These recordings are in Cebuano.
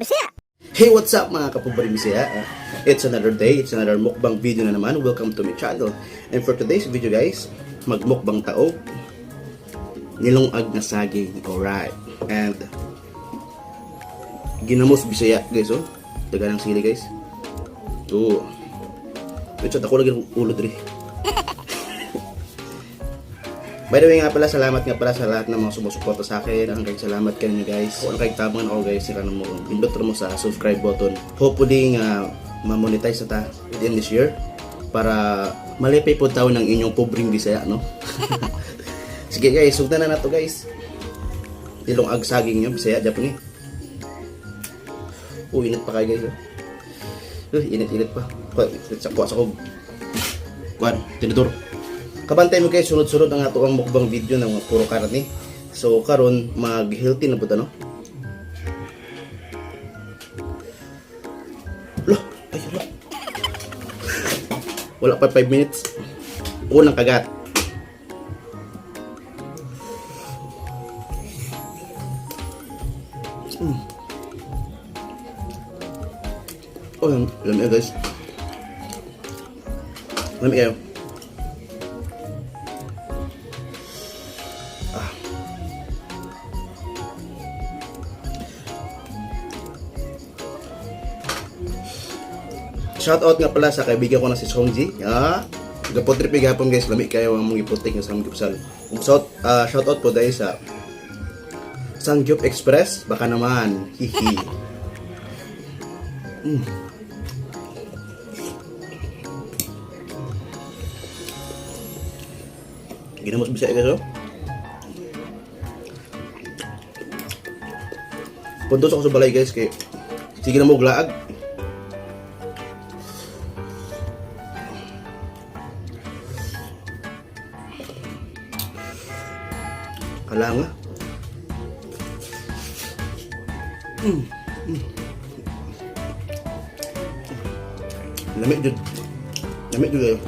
Bisaya. Hey, what's up, mga kapobreng Bisaya? It's another day, it's another mukbang video na naman. Welcome to my channel. And for today's video, guys, magmukbang tao nilungag na saging. Alright. And ginamos Bisaya, guys, oh. Daga ng sili, guys. Oh. Wait, ako lagi ng ulo diri. By the way nga pala, salamat nga pala sa lahat ng mga sumusuporta sa akin. Ang kay salamat kanyo, guys. Kung kay tabang ako, guys, sila mo pindot mo sa subscribe button. Hopefully nga ma-monetize na ta within this year para malipay po tao ng inyong pobreng Bisaya, no? Sige guys, sugdan na nato, guys. Ilong ag saging nyo, Bisaya, Japan eh. Oh, init pa kayo, guys. Oh. Init-init pa. Kuha, sa kuha sa kog. Kuan, tinidor. Kabantay mo kay sunod-sunod ang ato ang mukbang video ng mga puro karne. So karon mag-healthy na pud, ano? Loh, ay lo. Wala pa 5 minutes. Unang kagat. Oh, lami, guys. Lami kayo. Ah. Shout out nga pala sa kaibigan ko na si Songji. Ah, gapotrip gihapon, guys, lami kayo ang mong iputik nga samgyupsal. Ug shout out po dahil sa Samgyup Express, baka naman. Hihi. Ginamos Bisaya, guys, oh. Puntos ako sa balay, guys, kay sige na mo glaag. Kalanga. Lami jud. Lami jud kayo.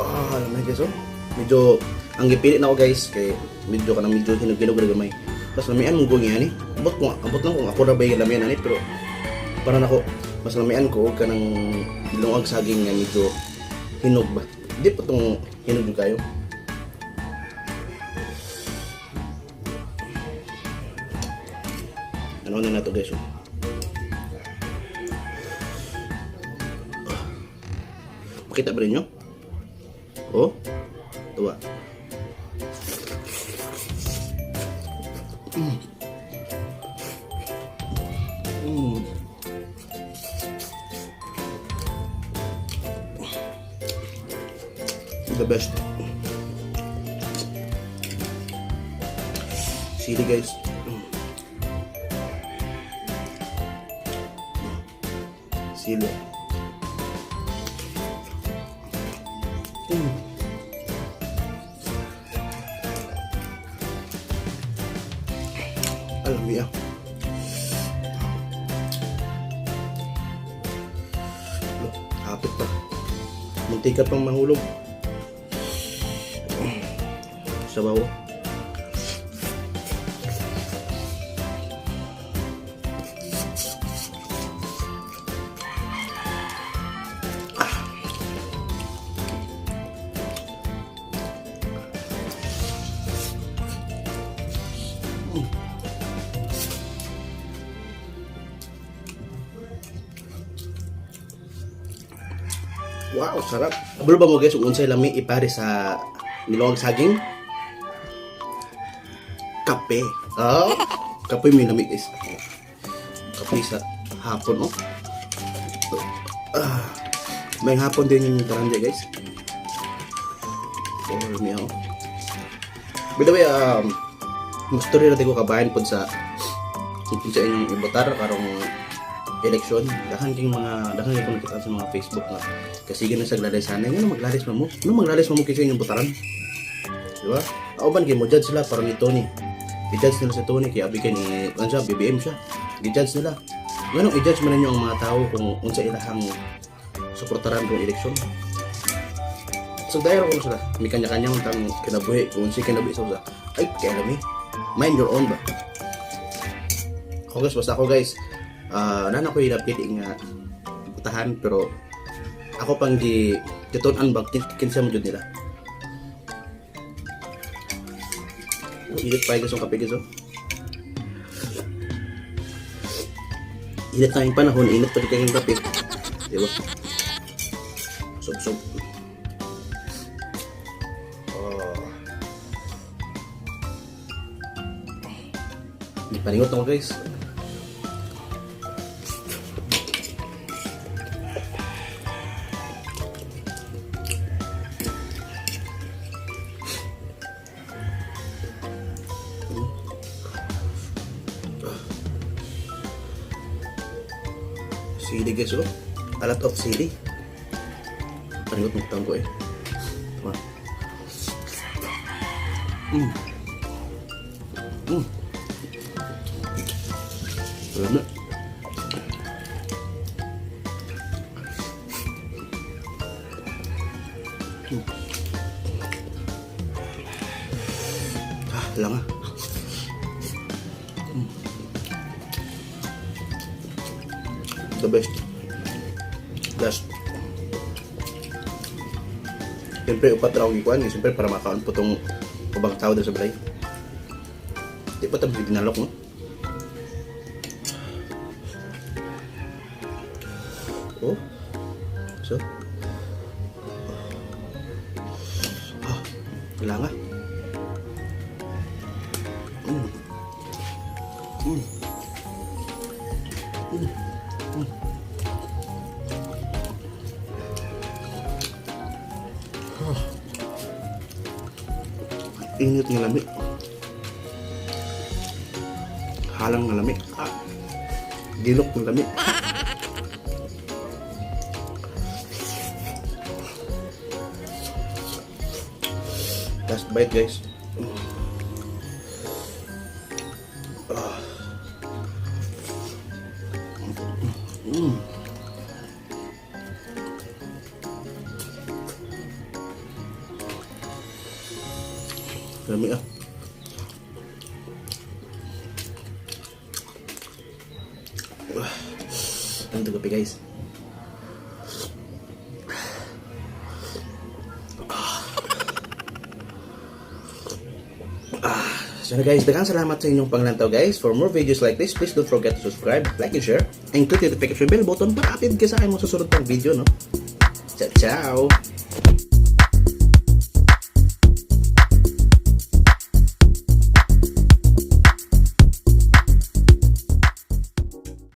Ah, lami, guys, oh. Medyo ang gipili na ako, guys, kay medyo kanang medyo hinog-hinog ra gamay. Mas lamian mong gunya ni. Abot lang kung ako ra ba yung lamian ani, pero para nako mas lamian ko og kanang ilongag saging nga medyo hinog ba. Di pa tong hinog jud kayo. Ano na nato, guys, oh. Makita ba ninyo? Oh, tuwa. The best. Sili, guys. Sili. Alam niya. Hapit pa. Muntik ka pang mahulog. Sabaw. Wow, sarap. Kabalo ba mo, guys, kung unsay lami ipare sa nilawang saging? Kape. Ah, kape may lami, guys. Kape sa hapon, oh. Ah, may hapon din yung taranja, guys. Oh, lami ako. By the way, gusto rin natin ko kabayan po sa kung sa inyong ibotar karong eleksyon. Daghan kay nakita sa mga Facebook nga kasi gina sa Gladys sana ngano maglalis man mo, no maglalis man mo kaysa inyong botaran, di ba? Uban kay mo judge sila para ni Tony. I-judge nila si Tony kay abi kay ni ano siya, BBM siya. I-judge nila. Nganong i-judge man ninyo ang mga tao kung unsa ilahang suportaran kung eleksyon? So dahil ako sila, may kanya-kanyang tang kinabuhi, kung si kinabuhi sa usa. Ay, kaya lami. Mind your own ba? Ako guys, basta ako guys, nana ko yung napili nga putahan, pero ako pang gi gitun-an ba kinsa mo jud nila. Oh, init pa guys ang kape guys oh. Init na yung panahon, init pa rin kayong kape. Di ba? Sob sob. Oh. Hindi paningot ako guys. Sili guys oh. A lot of sili. Paningot ng ko eh. Tama. Wala na. Ah, lang ah. The best. Best. Siyempre, upat ra akong gikuan. Siyempre, para makaon po itong ubang tao dito sa balay. Di pa tayo ginalok, no? Oh. So. Ah, wala nga. Ah. Init nga lami. Halang nga lami. Ah. Gilok nga lami. Last bite guys. Ah. Lami ah. Ah. Ang kape guys. So na guys, daghang salamat sa inyong panglantaw guys. For more videos like this, please don't forget to subscribe, like and share, and click the notification bell button para update ka sa aking mga susunod pang video, no? Ciao, ciao!